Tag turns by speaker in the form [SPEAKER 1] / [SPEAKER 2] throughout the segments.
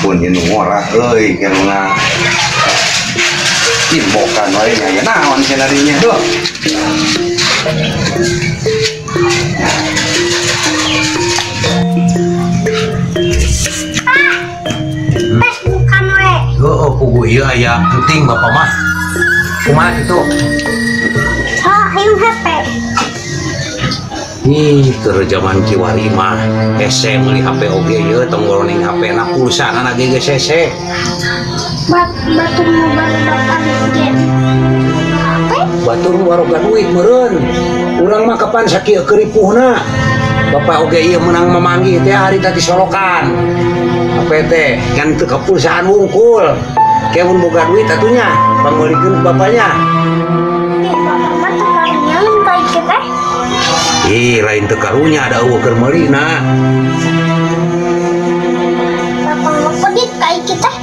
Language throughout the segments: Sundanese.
[SPEAKER 1] Pun ieu nu ngora euy kana imbokan wae nya aya naon cenah dinya duh.
[SPEAKER 2] Tes bukan we.
[SPEAKER 3] Heuh puguh ieu aya penting bapak mah. Kumaha kitu?
[SPEAKER 2] Oh, hayang HP.
[SPEAKER 3] Ih, keur jaman kiwari mah hese meuli HP oge ieu tong goroning HP na pulsana ge geus hese.
[SPEAKER 2] Batur nu bapak ge.
[SPEAKER 3] Batur waroga duit meureun. Urang mah kapan sakieu keuripuhna. Bapak oge ieu meunang memanggih teh hari tadi solokan. HP teh kan teu kapulsaan wungkul. Ke mun boga duit atunya pangmeulikeun bapaknya.
[SPEAKER 2] Bapak mah teu karunya ka ieu teh.
[SPEAKER 3] Ih, lain teu karunya ada eueuh keur meulina.
[SPEAKER 2] Bapak mah pedit ka ieu teh.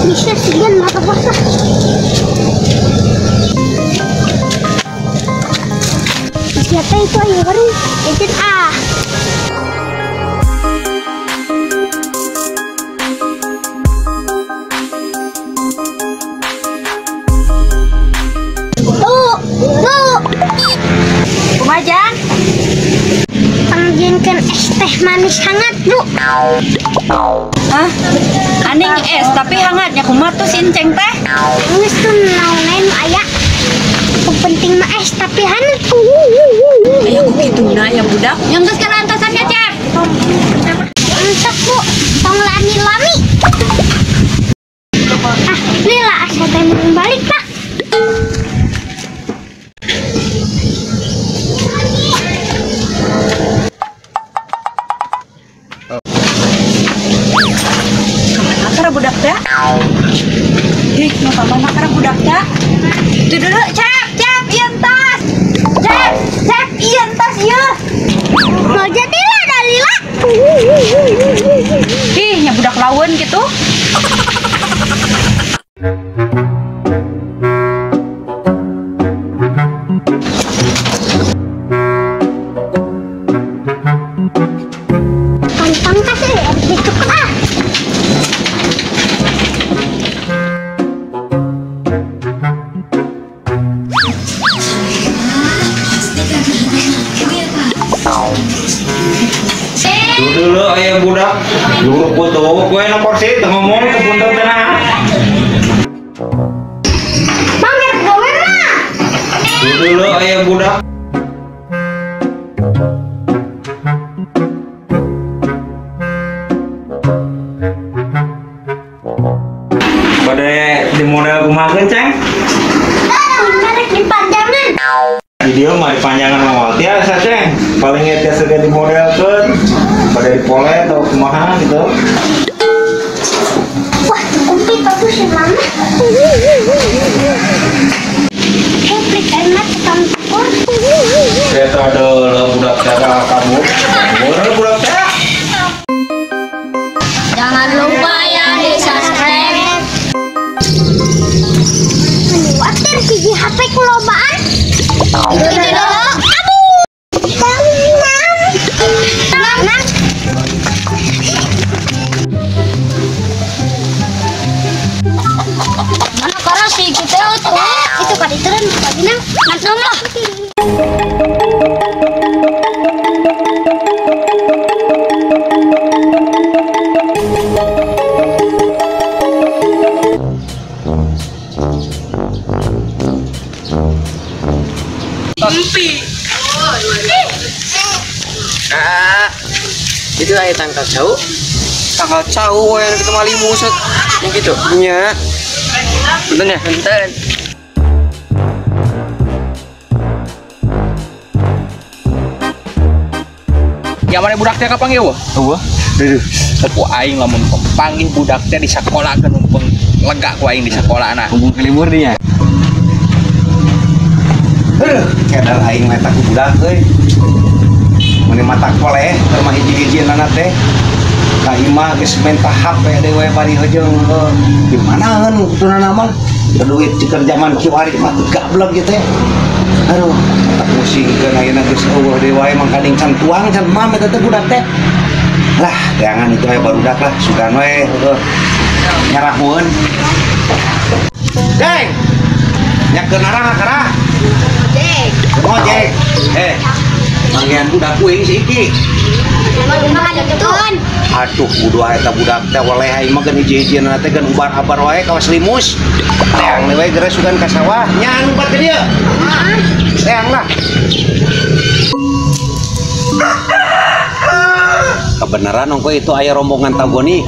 [SPEAKER 2] Bisa sekian mata basah. Siapa itu ayo baru? Izin ah. Tuh, tuh.
[SPEAKER 4] Kumajang.
[SPEAKER 2] Panggilkan es teh manis hangat, Bu.
[SPEAKER 4] Hah? Aning es tapi hangatnya kumaha tuh si Enceng teh?
[SPEAKER 2] Geus tuh naon aya. Penting mah es tapi hangat.
[SPEAKER 4] Aya ku kituna ya budak. Yang geus kana antosan ya, Cep.
[SPEAKER 2] Entok, Bu. Tong lami-lami. Ah, lila asa teh mun balik lah.
[SPEAKER 4] Budak teh. Ih, nu ka mana kana budak teh? Tuh dulu, Cep, Cep, ieu tas. Cep, Cep, ieu tas ieu.
[SPEAKER 2] Mau jadi lah Dalila.
[SPEAKER 4] Ih, nya budak lawan gitu.
[SPEAKER 2] Pantang kasih, dicukup ah.
[SPEAKER 5] Dulu aya budak luruk foto gue na kursi teu ngomong teu punten teh nah.
[SPEAKER 2] Bang rek gawe mah.
[SPEAKER 5] Dulu aya budak bade di model kumaha ceng?
[SPEAKER 2] Merek di panjangan.
[SPEAKER 5] Di dieu mah di panjangan mah tiasa ceng. Paling tiasa ge dimodelkeun. Pada dipolet atau kumaha gitu.
[SPEAKER 2] Wah, kumpit bagus sih mama. Komplit enak tukang cukur.
[SPEAKER 5] Saya tahu ada budak cara kamu. Budak teh.
[SPEAKER 6] Jangan lupa ya di subscribe.
[SPEAKER 2] Menyuatir siji HP kulobaan. Itu dulu.
[SPEAKER 6] Mana karena si kita itu kan itu kan lah.
[SPEAKER 7] Empi. Ah, itu aya tangkal cau. Tangkal cau yang kita mali musut. Yang gitu. Nya. Punten ya, punten.
[SPEAKER 8] Ya mana budak teh kapanggih eueuh? Eueuh. Duh, ku aing lamun panggih budak teh di sakolakeun mumpung lega ku aing di sakolana.
[SPEAKER 7] Mumpung libur dia.
[SPEAKER 1] Heuh, kedal aing mah ku budak euy. Mun mata koleh keur mah hiji-hijieunana teh. Ka imah geus menta HP deui we bari heujeung di manaeun kutunana mah. Duit keur zaman kiwari mah gablek ieu teh. Aduh, tak pusingkeun ayeuna geus eueuh deui wae mangkaning can tuang can mam eta teh budak teh. Lah, jangan itu we barudak lah, sugan we heueuh. Nyarahueun. Deng. Nyakeun arang akarah.
[SPEAKER 2] Ojek.
[SPEAKER 1] Ojek. Eh, manggihan budak kuing si Iki. Aduh, kudu eta budak teh weleh aing mah geun hiji-hijieunana teh geun ubar-abar wae kawas limus. Teang we geura sugan ka sawah. Nya anu bat ka dieu. Teang lah. Kebenaran ongko itu aya rombongan Tagoni.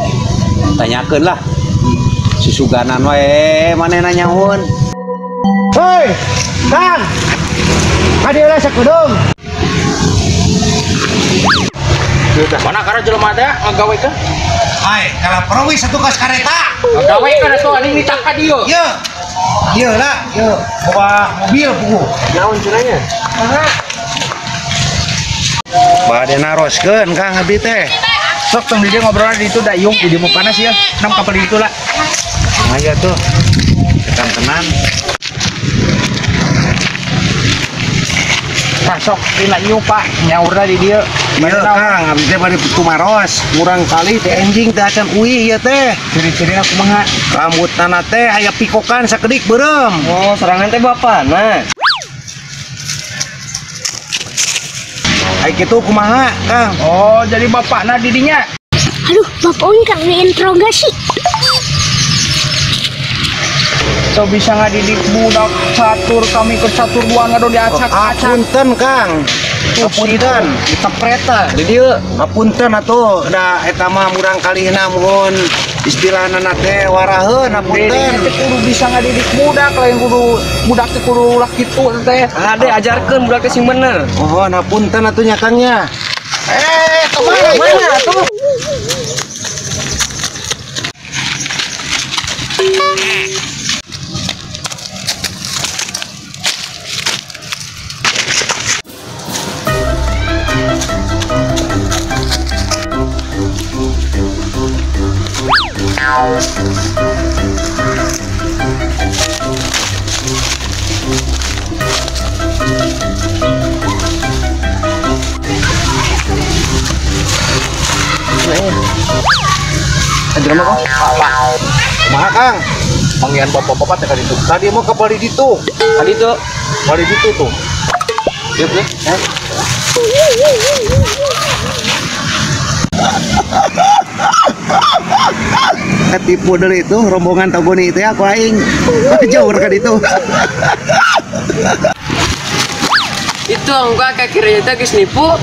[SPEAKER 1] Tanyakeun lah. Susuganan wae manehna nyahoeun.
[SPEAKER 3] Hoi, Kang. Ka dieu lah sakudung.
[SPEAKER 8] Mana karena jelema teh ngagawekeun?
[SPEAKER 3] Hai, kalau perwi satu kos kareta.
[SPEAKER 8] Ngagawekeun atuh anjing ditangka dieu.
[SPEAKER 3] Ieu. Ieu lah, ieu bawa mobil puguh.
[SPEAKER 7] Naon cenanya?
[SPEAKER 1] Bade naroskeun Kang abdi teh.
[SPEAKER 8] Sok tong di dieu ngobrol di itu da iung di dieu panas ya. Nam kapal di itu lah.
[SPEAKER 1] Aya tuh. Tenan-tenan.
[SPEAKER 8] Pak sok dina ieu Pak, nyaurna di dieu.
[SPEAKER 1] Ieu Kang, abdi teh bade tumaros, murang kali teh enjing teh acan uih ieu teh.
[SPEAKER 8] Ciri-cirina kumaha?
[SPEAKER 1] Rambutna teh aya pikokan sakedik beureum.
[SPEAKER 7] Oh, serangan teh bapana.
[SPEAKER 1] Ai kitu kumaha, Kang?
[SPEAKER 8] Oh, jadi bapakna di dinya.
[SPEAKER 2] Aduh, bapak uing keur diinterogasi.
[SPEAKER 8] So bisa ngadidik budak catur kami ke catur dua ngado diacak-acak.
[SPEAKER 1] Apunten Kang. Apunten,
[SPEAKER 7] ditepreta di dieu.
[SPEAKER 1] Apunten atuh da eta mah murang kalihna muhun istilahna teh waraheun apunten.
[SPEAKER 8] Teh kudu bisa ngadidik budak lain kudu budak teh kudu ulah kitu teh.
[SPEAKER 7] Ade ajarkeun budak teh sing bener.
[SPEAKER 1] Oh, apunten atuh nya Kang nya. Eh, kemana?
[SPEAKER 7] Mana atuh? Drama kok?
[SPEAKER 8] Pak.
[SPEAKER 1] Kumaha Kang?
[SPEAKER 8] Panggilan bapak-bapak teh ka ditu.
[SPEAKER 1] Tadi mau ke bali ditu.
[SPEAKER 7] Tadi tuh.
[SPEAKER 1] Bali ditu tuh.
[SPEAKER 7] Yuk, yuk.
[SPEAKER 1] Ketipu dari itu rombongan Tagoni itu ya aku aing. Jauh ka ditu.
[SPEAKER 7] Itu enggak kakirnya teh geus nipu.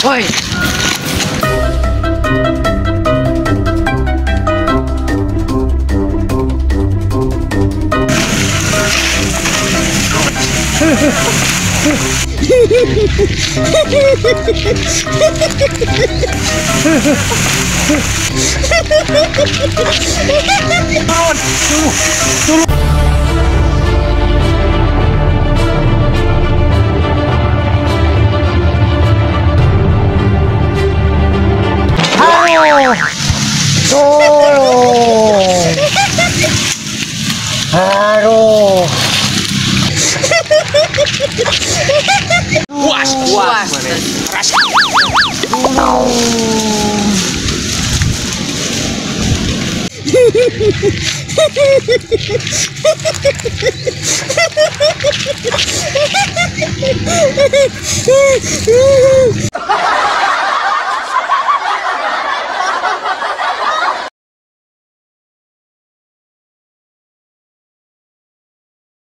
[SPEAKER 7] Woi.
[SPEAKER 3] Tolong. Aduh.
[SPEAKER 8] Puas, puas. Rasa.